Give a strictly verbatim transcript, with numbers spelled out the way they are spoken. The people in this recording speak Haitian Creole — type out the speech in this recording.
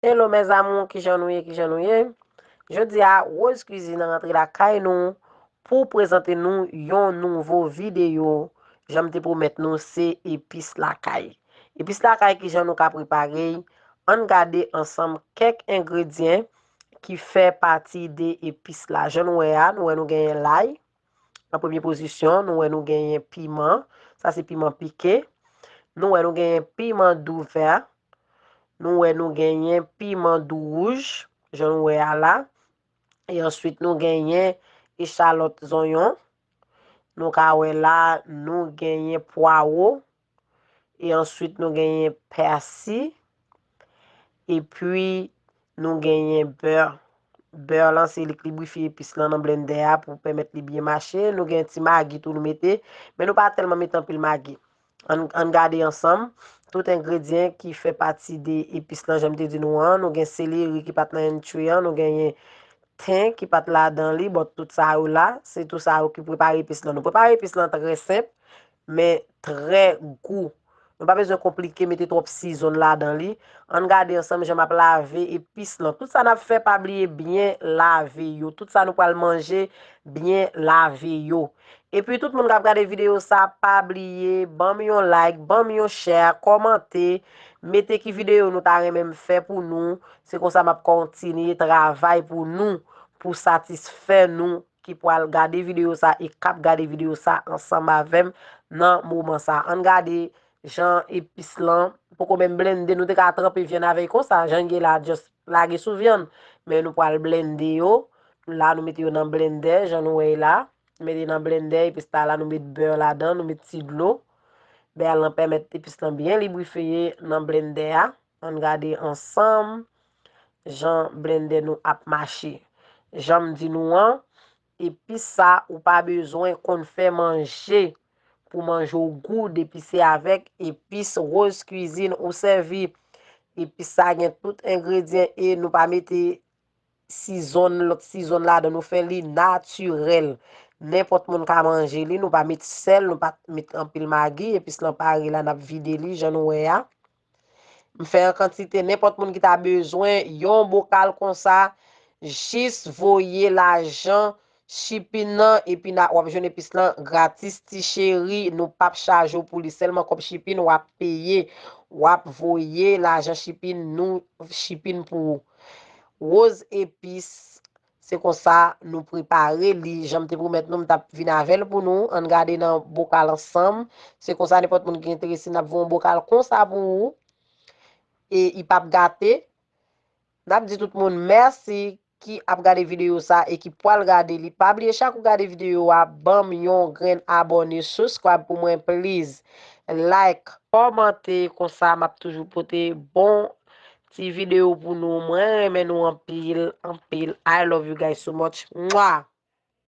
Hello mes amours, kijan nou ye, kijan nou ye? Jodi a, Rose Cuisine rantre lakay nou pou prezante nou yon nouvo videyo. Jan m te pwomèt nou, se epis lakay. Epis lakay, kijan nou ka prepare? Ann gade ansanm kèk engredyan ki fè pati de epis la. Jan nou wè a, nou wè nou genyen lay. An premye pozisyon, nou wè nou genyen piman. Sa se piman pike. Nou wè nou genyen piman dou vè. Nou wè nou genyen piman dou wouj, jan nou wè a la. E answit, nou genyen echalòt zonyon. Nou ka wè la, nou genyen pwawo. E answit, nou genyen pèsi. Epi, nou genyen bè. Bè lan, se li k librifye epis lan nan blendè a pou pèmèt li byen mache. Nou gen ti magi tou nou mete, men nou pa tèlman mete anpil magi. Ann, ann gade ansanm tout engredyan ki fè pati de epis lan, jan m te di nou an. Nou gen seleri ki pa t nan entry an, nou genyen ten ki pa t ladan li, bon, tout sa yo la, se tou sa yo ki prepare epis lan. Nou prepare epis lan trè senp, men trè gou. Nou pa bezwen konplike, mete twòp sizon ladan li. Ann gade ansanm jan m ap lave epis lan. Tout sa n ap fè, pa bliye byen lave yo. Tout sa nou pral manje, byen lave yo. Epi tout moun k ap gade videyo sa, pa bliye, ban m yon like, ban m yon share, kòmante, mete ki videyo nou ta renmen m fè pou nou. Se konsa m ap kontinye travay pou nou, pou satisfè nou ki pral gade videyo sa e k ap gade videyo sa ansanm avè m nan moman sa. Ann gade jan epis lan poko menm blende, nou te ka tranpe vyann avè l konsa, jan l ye la, just lage sou vyann. Men nou pral blende yo. La, nou mete yo nan blendè, jan nou wè la. Mete nan blendè, epis la, la, nou met bè ladan, nou met ti dlo. Bè lan pèmèt epis lan byen librifye nan blendè a. Ann gade ansanm jan blendè nou ap mache. Jan m di nou an, epis sa, ou pa bezwen konn fè manje pou manje w gou, depi se avèk epis Rose Cuisine ou sèvi. Epis sa gen tout engredyan e nou pa mete sizon, lòt sizon ladan, nou fè li natirèl. Nenpòt moun ka manje li, nou pa met sèl, nou pa met anpil magi, epis lan pare la, n ap vide li, jan nou wè a. M fè an kantite, nenpòt moun ki ta bezwen yon bokal konsa, jis voye lajan shipping nan, epi na, w ap jwenn epis lan gratis, ti cheri, nou p ap chaje w pou li, sèlman kòb shipping w ap peye, w ap voye lajan shipping, nou shipping pou ou. Rose epis, se konsa nou prepare li, jan m te pwomèt nou, m t ap vin avè l pou nou, ann gade nan bokal ansanm, se konsa nenpòt moun ki enterese, n ap voye yon bokal konsa pou ou, e li p ap gate. N ap di tout moun mèsi ki ap gade videyo sa e ki pral gade li. Pa bliye, chak ou gade videyo a, ban m yon grenn abòne, subscribe pou mwen, please. Like, kòmante, konsa m ap toujou pote bon ti videyo pou nou. Mwen renmen nou anpil, anpil. I love you guys so much. Mwa!